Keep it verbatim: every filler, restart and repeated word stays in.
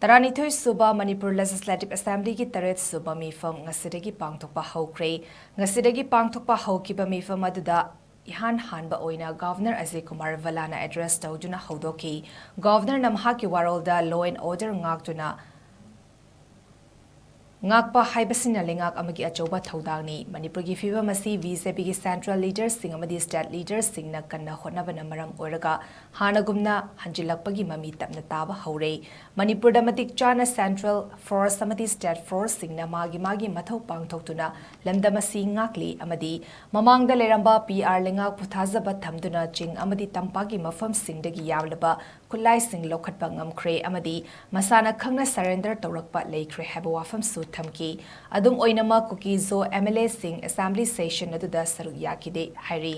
ꯇꯔꯥꯅꯤꯊꯣꯏ ꯁꯨꯕ ꯃꯅꯤꯄꯨꯔ Legislative Assemblyꯒꯤ ꯇꯔꯦꯠ ꯁꯨꯕ ꯃꯤꯐꯝ ꯉꯁꯤꯗꯒꯤ ꯄꯥꯡꯊꯣꯛꯄ ꯍꯧꯈ꯭ꯔꯦ꯫ ꯉꯁꯤꯗꯒꯤ ꯄꯥꯡꯊꯣꯛꯄ ꯍꯧꯈꯤꯕ ꯃꯤꯐꯝ ꯑꯗꯨꯗ ꯏꯍꯥꯟ ꯍꯥꯟꯕ ꯑꯣꯏꯅ Governor ꯑꯖꯌ ꯀꯨꯃꯥꯔ ꯚꯜꯂꯥꯅ address ꯇꯧꯗꯨꯅ ꯍꯧꯗꯣꯛꯈꯤ꯫ Governorꯅ ꯃꯍꯥꯛꯀꯤ ꯋꯥꯔꯣꯜꯗ law and order ꯉꯥꯛꯇꯨꯅ ꯉꯥꯛꯄ ꯍꯥꯏꯕꯁꯤꯅ ꯂꯩꯉꯥꯛ ꯑꯃꯒꯤ ꯑꯆꯧꯕ ꯊꯧꯗꯥꯡꯅꯤ꯫ ꯃꯅꯤꯄꯨꯔꯒꯤ ꯐꯤꯕꯝ ꯑꯁꯤ BJPꯒꯤ central leaderꯁꯤꯡ ꯑꯃꯗꯤ state leaderꯁꯤꯡꯅ ꯀꯟꯅ ꯍꯣꯠꯅꯕꯅ ꯃꯔꯝ ꯑꯣꯏꯔꯒ ꯍꯥꯟꯅꯒꯨꯝꯅ ꯍꯟꯖꯤꯜꯂꯛꯄꯒꯤ ꯃꯃꯤ ꯇꯞꯅ ꯇꯥꯕ ꯍꯧꯔꯦ꯫ ꯃꯅꯤꯄꯨꯔꯗ ꯃꯇꯤꯛ ꯆꯥꯅ central force ꯑꯃꯗꯤ state forceꯁꯤꯡꯅ ꯃꯥꯒꯤ ꯃꯥꯒꯤ ꯃꯊꯧ ꯄꯥꯡꯊꯣꯛꯇꯨꯅ ꯂꯝꯗꯝ ꯑꯁꯤ ꯉꯥꯛꯂꯤ ꯑꯃꯗꯤ ꯃꯃꯥꯡꯗ ꯂꯩꯔꯝꯕ PR ꯂꯩꯉꯥꯛꯄꯨ ꯊꯥꯖꯕ ꯊꯝꯗꯨꯅ ꯆꯤꯡ ꯑꯃꯗꯤ ꯇꯝꯄꯥꯛꯀꯤ ꯃꯐꯝꯁꯤꯡꯗꯒꯤ ꯌꯥꯝꯂꯕ ꯈꯨꯠꯂꯥꯏꯁꯤꯡ ꯂꯧꯈꯠꯄ ꯉꯝꯈ꯭ꯔꯦ ꯑꯃꯗꯤ ꯃꯁꯥꯅ ꯈꯪꯅ surrender ꯇꯧꯔꯛꯄ ꯂꯩꯈ꯭ꯔꯦ ꯍꯥꯏꯕ ꯋꯥꯐꯝꯁꯨ ꯊꯝꯈꯤ꯫ ꯑꯗꯨꯝ ꯑꯣꯏꯅꯃꯛ, ꯀꯨꯀꯤ-ꯖꯣ MLAꯁꯤꯡ assembly session ꯑꯗꯨꯗ ꯁꯔꯨꯛ ꯌꯥꯈꯤꯗꯦ ꯍꯥꯏꯔꯤ꯫